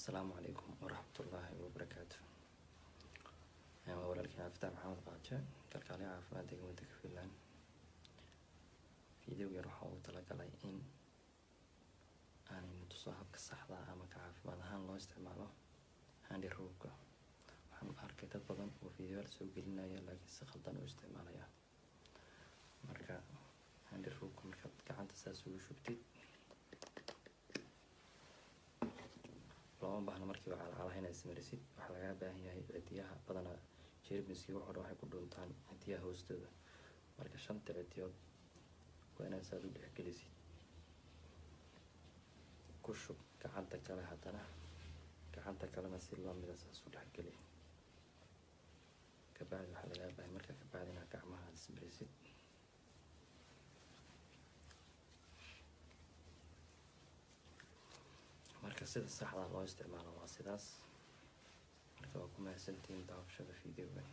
Asalaamu calaykum waraxmatullaahi wabarakaatu. Waa walaalkiin Cabdifatax Maxamed Qaaje, kalkaaliyaha caafimaad degan waddanka Finland. Videogan waxaa ugu talagalay in aanaynu tuso habka saxda ama ka caafimaad ahaan loo isticmaalo handy rubka. Waxaan arkay dad badan oo videoyaal soo gelinaya, laakiin si khaldan u isticmaalaya. Marka handy rubka markaad gacanta saas ugu shubtid, looma baahna markiiba calacalaha inaad ismarisid. Waxaa lagaa baahan yahay cidiyaha, badanaa jeermiskii waxoo dhan waxay ku dhuntaan cidiyaha hoostooda. Marka shanta cidiyood waa inaad saad u dhexgelisid. Ku shub gacanta kale, haddana gacanta kalena si lamida saas u dhexgeli. Kabacdi waxaa lagaa baahay marka kabacdi inaad gacmaha aad ismarisid. Marka sida saxda loo isticmaalo waa sidaas. Marka waa ku mahadsantihiin daawashada videoga.